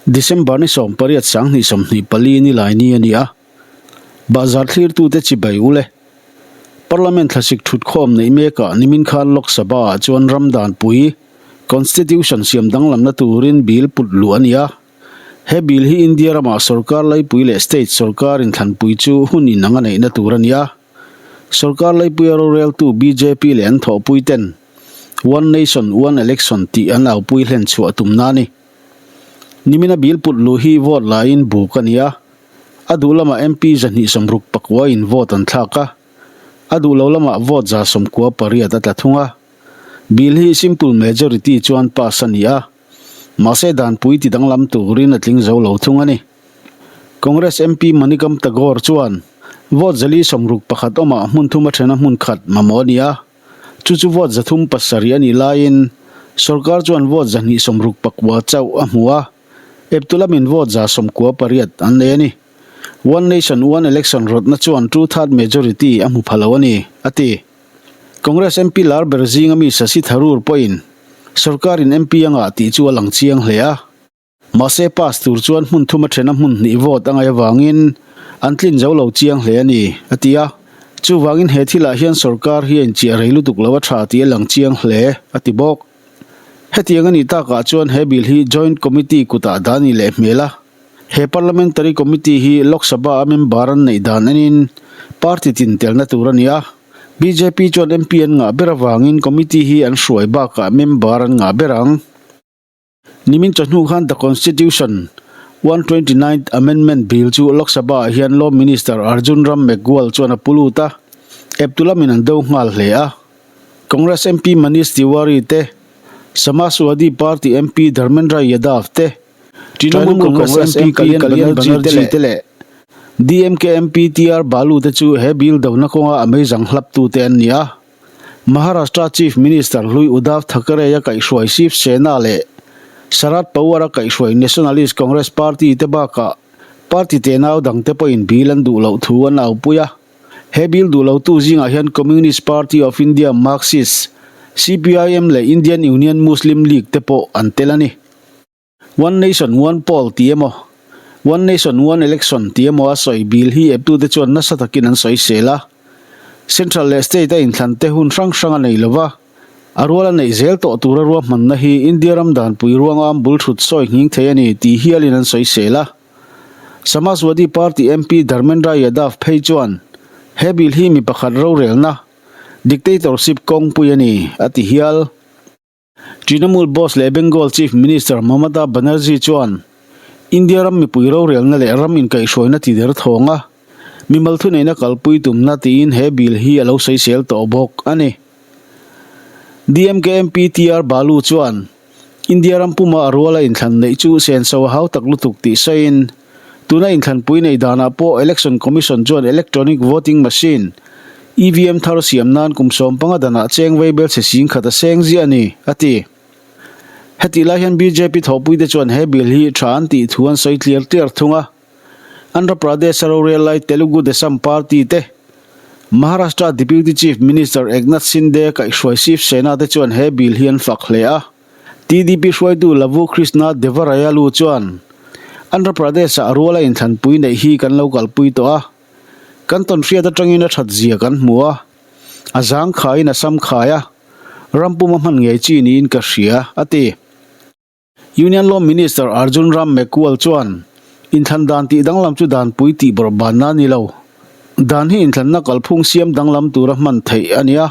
December ni 18 2024 ni lai ni a ni a, Bahzar thlirtute chibai ule. Parliament thlasik thutkhawm neih mekah nimin khan Lok Sabha ah chuan ram danpui, Constitution, siam danglamna turin bill put luh a ni a. He bill hi India ramah sorkar laipui leh state sorkar inthlanpui chu hun inang a neihna tur a ni a. Sorkar laipuia roreltu bjp leh an thawhpui ten One Nation, One Election tih an aupui hlen chhuah tumna a ni. Nimina bill put luh hi vote laiin buk a ni a, a duh lamah MP 260 pakuain vote an thlak a, a duh lo lamah vote 98 a tla thung a. Bill hi simple majority chuan pass a ni a, mahse danpui ti danglam turin a tling zo lo thung a ni. Congress MP Manikam Tagore chuan vote 461 awmah hmun thum a thena hmun khat mamawh a ni a, chu chu vote 307 a nih laiin sorkar chuan vote 269 chauh a hmu a, eptu lamin vote 98 an nei a ni. One Nation One Election rawtna chuan two-third majority a hmu pha lo a ni, a ti. Congress MP lar ber zinga mi Shashi Tharoor pawhin sorkarin MP a ngah tih chu a lang chiang hle a. Mahse pass tur chuan hmun thum a thena hmun hnih vote a ngaih avangin an tlin zo lo chiang hle a ni, a ti a. Chuvangin he thilah hian sorkar hi a inchiah rei lutuk lo a tha tih a lang chiang hle, a ti bawk. Hetiang a nih takah chuan he bill hi Joint Committee kutah dah a ni leh hmel a. He Parliamentary Committee hi Lok Sabha a member an neih dan enin party tin telna tur a ni a. Bjp chuan MP an ngah ber avangin committee hi an hruai bakah member an ngah ber ang. Nimin chawhnu khan The Constitution, 129th Amendment Bill chu Lok Sabha ah hian Law Minister Arjun Ram Meghwal chuan a pu lut a, eptu lamin an do nghal hle a. Congress MP Manish Tiwari te, Samajwadi Party MP Dharmendra Yadav te, Trinamool Congress MP Kalyan Banerjee te leh DMK MP TR Balu te chu he bill dona kawnga a meizang hlaptute an ni a. Maharashtra Chief Minister hlui Uddhav Thackeray-a kaihhruai Shiv Sena leh Sharad Pawar-a kaihhruai Nationalist Congress Party te bakah party tenau dangte pawhin bill an duh loh thu an aupui a. He bill duh lotu zingah hian Communist Party of India, Marxist, CPIM leh Indian Union Muslim League te pawh an tel a ni. One Nation One Poll tih emaw, One Nation One Election tih emaw a sawi bil hi eptute chuan nasa takin an sawi sel a. Central leh State a inthlan te hun hrang hrang a nei lova, a rual a neih zel tawh tura ruahmanna hi India ram danpui ruangam bul thut sawi nghing thei a ni tih hialin an sawi sel a. Samajwadi Party MP Dharmendra Yadav phei chuan he bil hi mi pakhat rorelna, dictatorship, kawngpui a ni, a ti hial. Trinamool boss leh Bengal Chief Minister Mamata Banerjee chuan India ram mipui rorelna leh ram inkaihhruaina ti der thawng a, mimal thuneihna kalpui tumna tiin he bill hi a lo sawisel tawh bawk a ni. DMK MP TR Balu chuan India ram puma a ruala inthlan neih chu senso a hau tak lutuk tih sawiin tuna inthlanpui neih danah pawh Election Commission chuan Electronic Voting Machine, EVM, thar siam nan kum 15 danah cheng vei bel chhe sing khat a seng ziah a ni, a ti. Hetih lai hian bjp thawhpuite chuan he bill hi tha an tih thu an sawi tliar tliar thung a. Andhra Pradesh-a rorel lai Telugu Desam Party te, Maharashtra Deputy Chief Minister Eknath Shinde kaihhruai Shiv Sena te chuan he bill hi an fak hle a. TDP hruaitu Lavu Krishna Devarayalu chuan, Andhra Pradesh-ah ruala inthlanpui neih hi kan lo kalpui tawh a, kan tawnhriat atangin a that zia kan hmu a, a zang khaiin a sam khai a, ram puma hman ngei chi niin ka hria, a ti. Union Law Minister Arjun Ram Meghwal chuan, Inthlan dan tih danglam chu danpui tih bawrh banna a ni lo. Dan hi inthlanna kalphung siam danglam tura hman theih a ni a.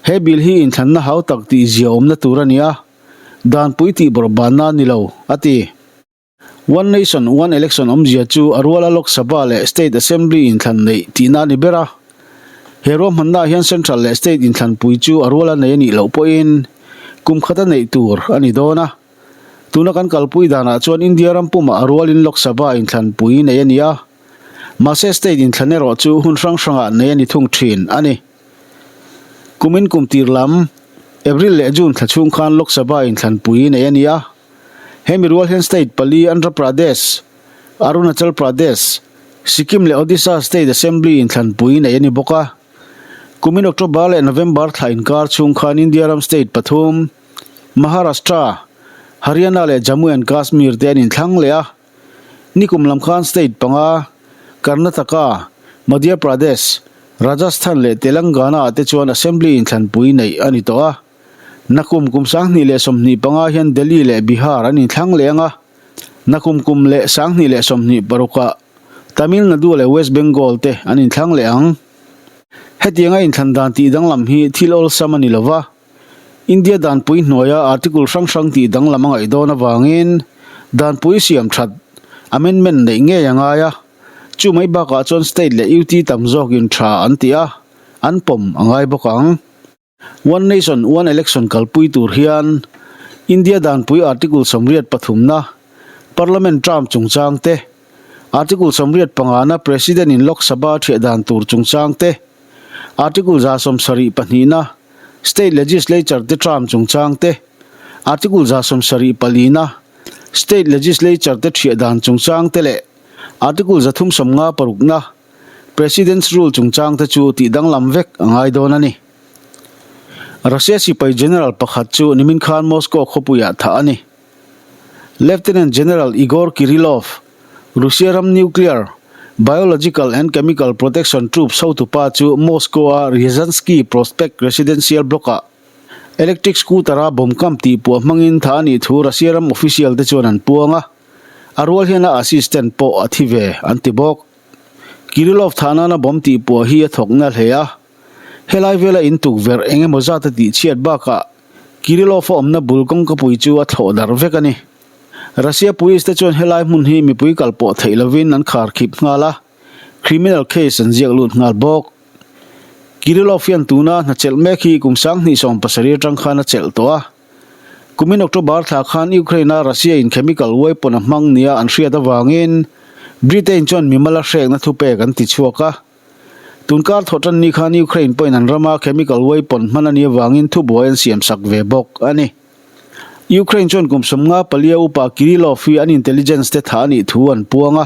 He bill hi inthlanna hau tak tih zia awmna tur a ni a, danpui tih bawrh banna a ni lo, a ti. One Nation, One Election awmzia chu a ruala Lok Sabha leh State Assembly inthlan neih tihna a ni ber a. He ruahmannaah hian Central leh State inthlanpui chu a ruala nei a nih loh pawhin kum khata neih tur a ni dawn a. Tuna kan kalpui danah chuan India ram pumah a rualin Lok Sabha inthlanpui nei a ni a, mahse State inthlan erawh chu hun hrang hrangah nei a ni thung thin a ni. Kumin kum tir lam, April leh June thla chhung khan Lok Sabha inthlanpui nei a ni a. Hemi rual hian state pali Andhra Pradesh, Arunachal Pradesh, Sikkim leh Odisha State Assembly inthlanpui nei a ni bawk a. Kumin October leh November thla inkar chhung khan India ram state pathum, Maharashtra, Haryana leh Jammu and Kashmir te an inthlang leh a. Nikum lam khan state panga, Karnataka, Madhya Pradesh, Rajasthan leh Telangana ah te chuan Assembly inthlanpui neih a ni tawh a. Nakum kum 2025 hian Delhi leh Bihar an inthlang leh ang a. Nakum kum leh 2026 ah Tamil Nadu leh West Bengal te an inthlang leh ang. Hetianga inthlan dan tih danglam hi thil awlsam a ni lo va, India danpui hnuaia article hrang hrang tih danglam a ngaih dawn avangin danpui siam that amendment neih ngei a ngai a, chu mai bakah chuan state leh UT tam zawkin tha an ti a, an pawm a ngai bawk ang. One Nation One Election kalpui tur hian India danpui Article 83 na Parliament term chungchang te, Article 85 na President in Lok Sabha thiah dan tur chungchang te, Article 172 na State Legislature te term chungchang te, Article 174 na State Legislature te thiah dan chungchang te leh Article 356 na President's Rule chungchang te chu tih danglam vek a ngai dawn a ni. Russia sipai General pakhat chu nimin khan Moscow khawpuiah thah a ni. Lieutenant General Igor Kirillov, Russia ram Nuclear, Biological and Chemical Protection Troops hotupa chu Moscow-a Ryazansky Prospekt residential block-ah electric scooter-a bomb kam tih puah hmangin thah a nih thu Russia ram official te chuan an puang a. A rual hian a assistant pawh a thi ve an ti bawk. Kirillov thah nana bomb tih puah hi a thawk na hle a. Helai vela in tukverh eng emaw zat a tih chhiat bakah Kirillov a awmna bul kawngkapui chu a thlawh darh vek a ni. Russia police te chuan helai hmun hi mipui kal pawh theih lovin an khar khip nghal a, criminal case an ziak lut nghal bawk. Kirillov hian tuna hna chelh mek hi kum 2017 atang khan a chelh tawh a. Kumin October thla khan Ukraine-a Russia-in chemical weapon a hmang nia an hriat avangin Britain chuan mimal a hrekna thupek an ti chhuak a. Tunkar thawhtan ni khan Ukraine pawhin an rama chemical weapon hman a nih avangin thubuai an siamsak ve bawk a ni. Ukraine chuan kum 54 upa Kirillov hi an intelligence te thah a nih thu an puang a.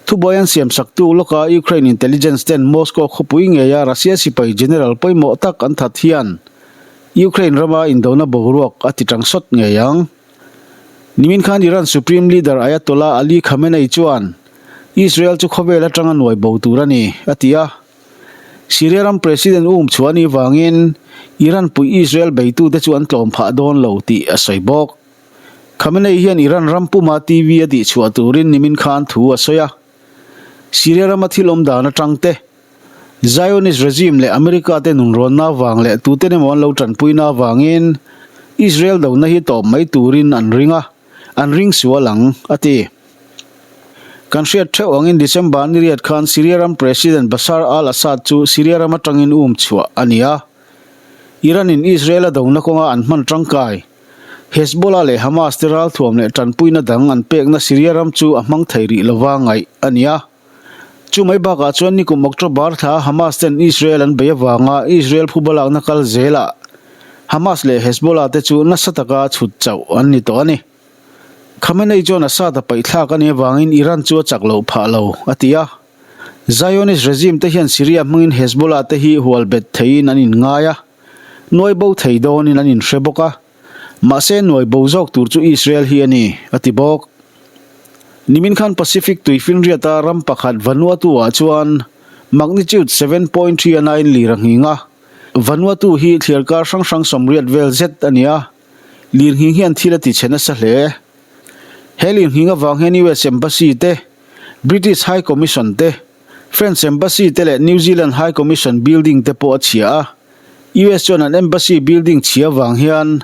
Thubuai an siamsaktu lawka Ukraine intelligence ten Moscow khawpui ngeia Russia sipai general pawimawh tak an that hian Ukraine rama indona boruak a ti tang sawt ngei ang. Nimin khan Iran Supreme Leader Ayatollah Ali Khamenei chuan Israel chu khawvel atanga nuai bo tur a ni, a ti a. Syria ram President um chhuah anih vangin Iran pui Israel beitute chu an tlawm phah dawn lo tih a sawi bawk. Khamenei hian Iran ram puma TV a tihchhuah turin nimin khan thu a sawi a. Syria rama thil awm dan atang te, Zionist regime leh America te nunrawnna avang leh tuten emaw an lo tanpuina avangin Israel dona hi tawp mai turin an ring a, an ring sual ang, a ti. Kan hriat theuh angin December ni riat khan Syria ram President Bashar al-Assad chu Syria ram atangin um chhuah a ni a. Iran-in Israel a dona kawnga an hman tangkai. Hezbollah leh Hamas te ralthuam leh tanpuina dang an pekna Syria ram chu a hmang thei rih lova ngaih a ni a. Chu mai bakah chuan nikum October thla Hamas ten Israel an bei avanga Israel phubalakna kal zelah Hamas leh Hezbollah te chu nasa taka chhut chauh an ni tawh a ni. Khamenei chuan Assad a paihthlak a nih avangin Iran chu a chak loh phah lo, a ti a. Zionist regime te hian Syria hmangin Hezbollah te hi hual bet theiin an inngai a. Nuai bo thei dawnin an inhre bawk a, mahse nuai bo zawk tur chu Israel hi a ni, a ti bawk. Nimin khan Pacific tuifinriata ram pakhat Vanuatu-ah chuan magnitude 7.3 a nain lir a nghing a. Vanuatu hi thliarkar hrang hrang sawmriat vel zet a ni a, lir nghing hian thil a ti chhe nasa hle. He lir nghing avang hian US Embassy te, British High Commission te, French Embassy te leh New Zealand High Commission building te pawh a chhia a. US chuan an embassy building chhia vang hian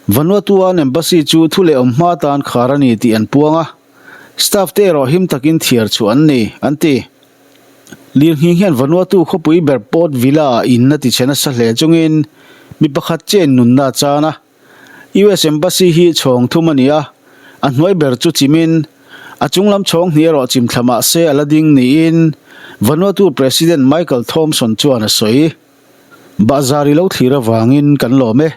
Vanuatu-a an embassy chu thu leh awm hma atan khar a ni tih an puang a. Staff te erawh him takin thiar chhuah an ni, an ti. Lirnghing hian Vanuatu khawpui ber Port Vila-ah in a ti chhe nasa hle chungin mi pakhat chen nunna a chan a. US Embassy hi chhawng thum a ni a, a hnuai ber chu chimin, a chung lam chhawng hnih erawh chim thla mah se a la ding niin Vanuatu President Michael Thompson chuan a sawi. Bahzar i lo thlir avangin kan lawm e.